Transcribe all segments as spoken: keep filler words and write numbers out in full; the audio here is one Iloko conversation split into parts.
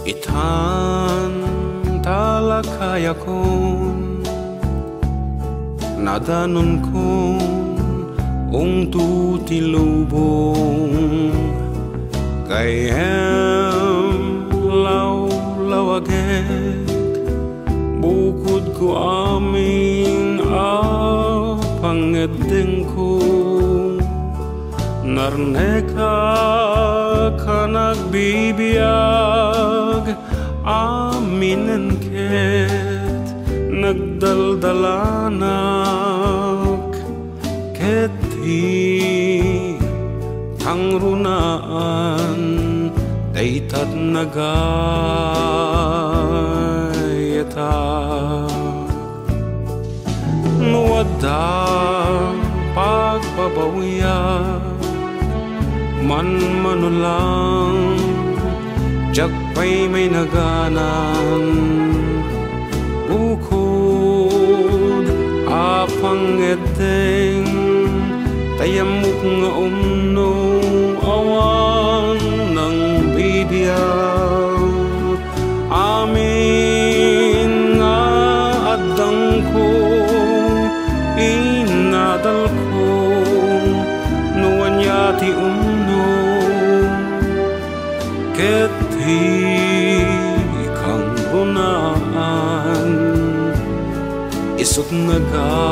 Itan talakayakon, nadanunkon ungto ti lubong. Gayyem lawlawagek, bukodko amin a pangngeddengko. Narnekak a nagbibiag, aminen ket nagdaldalanak, ket ti kangrunaan daytat nagayatak. No adda pagbabawiak, manmano lang, diak pay mainaganang. Bukod a pangngeddeng, ta ammok nga umno awan nangbibiag. Amin nga addangko, inadalko, no ania ti umno, ket ti kangrunaan, isut' nagayatak.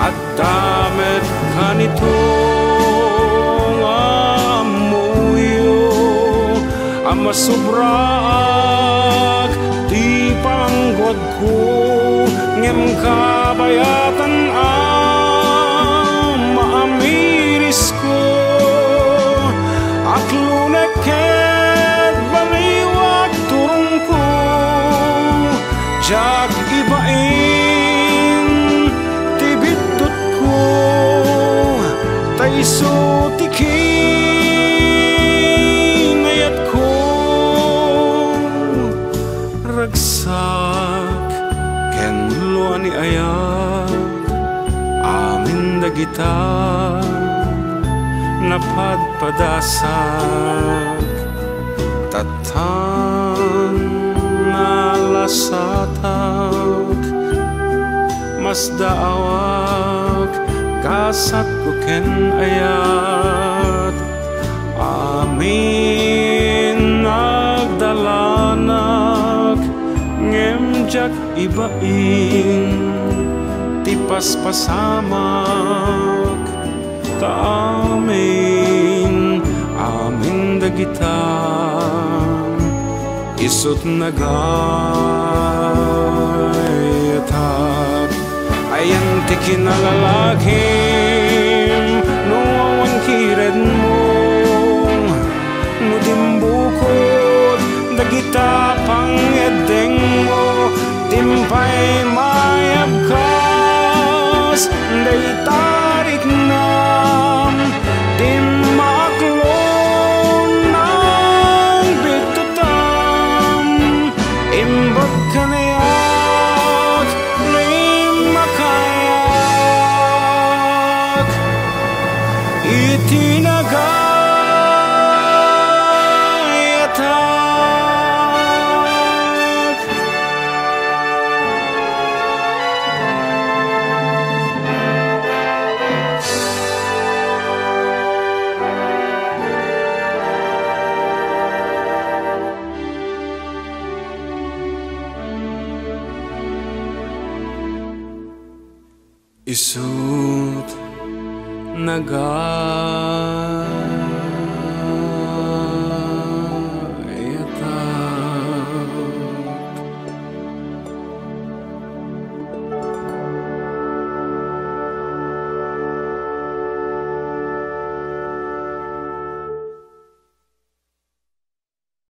Adda met kanito nga ammoyo a masubraak ti pangguadko, ngem kabayatan a maamirisko. Aklonek ket baliwak turongko, diak ibain ti biddutko, ta isu ti kinayatko. Ragsak ken luaniayak, amin dagita napadpadasak. Tattan nalasatak, masdaawak, gasatko ken ayat. Amin nagdalanak, ngem diak ibain ti paspasamak. Ta amin, amin dagita, isut' nagayatak. Ayan ti kinalalakim no awan kiredmo, no dimbukod dagita pangngeddengmo, dimpay mayabkas dayta riknam, dimmaaklon nang biddutam, imbag kaniak no immakayak iti nagayatak. Isut' naga-